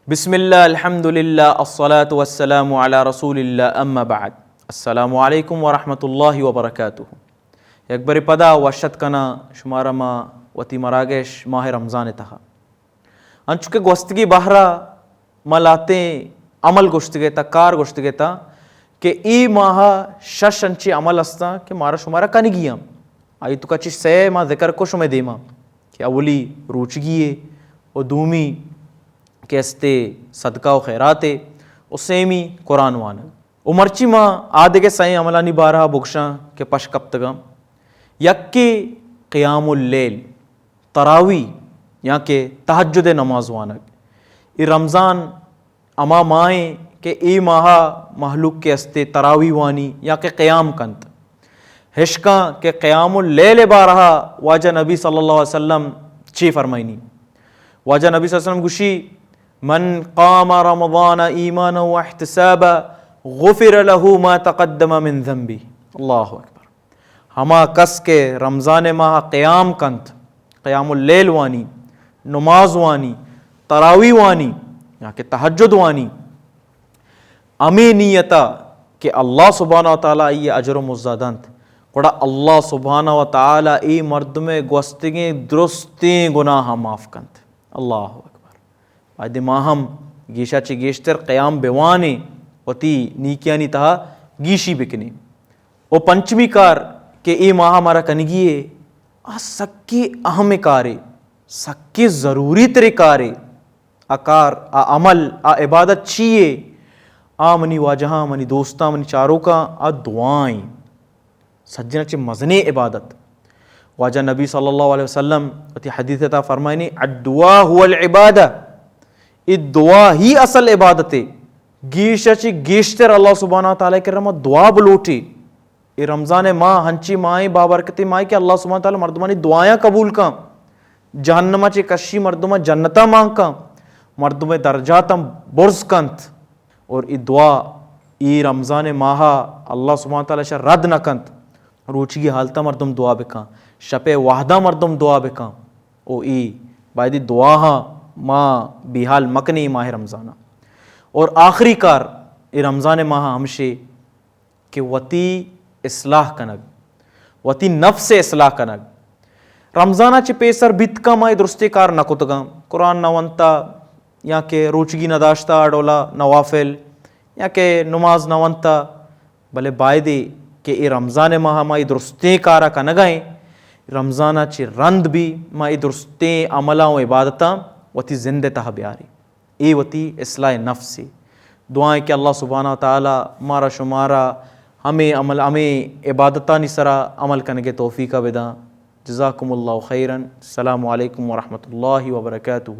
بسم اللہ، الحمدللہ، الصلاة والسلام علی رسول اللہ، اما بعد۔ السلام علیکم ورحمۃ اللہ وبرکاتہ۔ یک برے پدا وش اتک کناں شمارا ما وتی مراگش ماہ رمضان ءِ تہا۔ انچو کہ گوستگی بہرا ما لہتیں عمل گوشتگ ات، کار گوشتگ ات کہ اے ماہ ءَ شش انچیں عمل استاں کہ مارا شمارا کنگی آں۔ آئی توکا چہ سئے ما ذکر کو شمئے دیما کہ اولی روچگی ءِ، و دومی کہ استے صدقہ و خیرات ءِ، و سیمی قرآن وانگ۔ و مرچی ما آ دگہ سئیں عملانی بارہا بگشاں کہ پش کپتگاں۔ یکے قیام اللیل، تراوی یا کہ تہجد ءِ نماز وانگ۔ اے رمضان ہما ماہیں کہ اے ماہا مہلوک کہ استے تراوی وانی یا کہ قیام کنت۔ ہشکاں کہ قیام اللیل ءِ بارہا واجہ نبی صلی اللہ علیہ وسلم چے فرمائنی؟ واجہ نبی صلی اللہ علیہ وسلم گوشی، من قام رمضان ایمانا و احتسابا غفر له ما تقدم من ذنبه۔ اللہ اکبر۔ ہما کس کہ رمضان ماہ قیام کنت، قیام اللیل وانی، نماز وانی، تراوی وانی یا کہ تہجد وانی، ہمے نیتا کہ اللہ سبحانہ و تعالی آئی اجر و مزد دنت، گڑا اللہ سبحانہ و تعالی اے مردم گوستگیں درستیں گناہ معاف کنت۔ اللہ اکبر۔ باید ما ہم گیشا چہ گیشتر قیام بوانیں، وتی نیکیانی تہا گیشی بکنیں۔ و پنچمی کار کہ اے ماہ مارا کنگی ہے، آ سکے اہم کارے، سکے ضروری ترے کارے۔ آ کار، آ عمل، آ عبادت چی ہے؟ آ منی واجہاں، منی دوستاں، منی چاروکاں، آ دعائیں۔ سجنا چہ مزنیں عبادت۔ واجہ نبی صلی اللہ علیہ وسلم وتی حدیث تا فرمائنی، الدعاء هو العبادہ، اے دعا ہی اصل عبادت ہے۔ گیشا چہ گیشتر اللہ سبحانہ و تعالی کرا ما دعا بلوٹی۔ اے رمضان ماہ ہنچی ماہیں بابرکتیں ماہیں کہ اللہ سبحانہ و تعالی مردمانی دعایاں قبول کن، جہنما چہ کشی مردماں جنتا مان کن، مردمے درجاتاں برز کنت۔ اور اے دعا اے رمضان ماہ اللہ سبحانہ و تعالی شہ رد نہ کنت۔ روچگی حالتا مردم دعا بکن، شپے وحدا مردم دعا بکن۔ او اے بایدی دعاہاں ما بیحال مکنی ماہ رمضانا۔ اور آخری کار اے رمضان ماہ ہمشے کہ وتی اصلاح کنگ، وتی نفس اصلاح کنگ۔ رمضانا چہ پیسر بیتکا ما اے درستے کار نہ کتگاں، قرآن نہ ونتا یا کہ روچگی نہ داشتا، آ ڈولا نوافل یا کہ نماز نہ ونتا، بلے بایدے کہ اے رمضان ماہ ما اے درستیں کارا کنگا ایں، رمضانا چہ رند بھی ما اے درستیں عملاں و عبادتاں وتی زند تہا بیاریں۔ اے وتی اصلاح نفس ہے۔ دعائیں کہ اللہ سبحانہ و تعالی مارا شمارا ہمیں عمل، ہمیں عبادتانی سرا عمل کنگے توفیقہ بداں۔ جزاکم اللہ خیرا۔ السلام علیکم ورحمۃ اللہ وبرکاتہ۔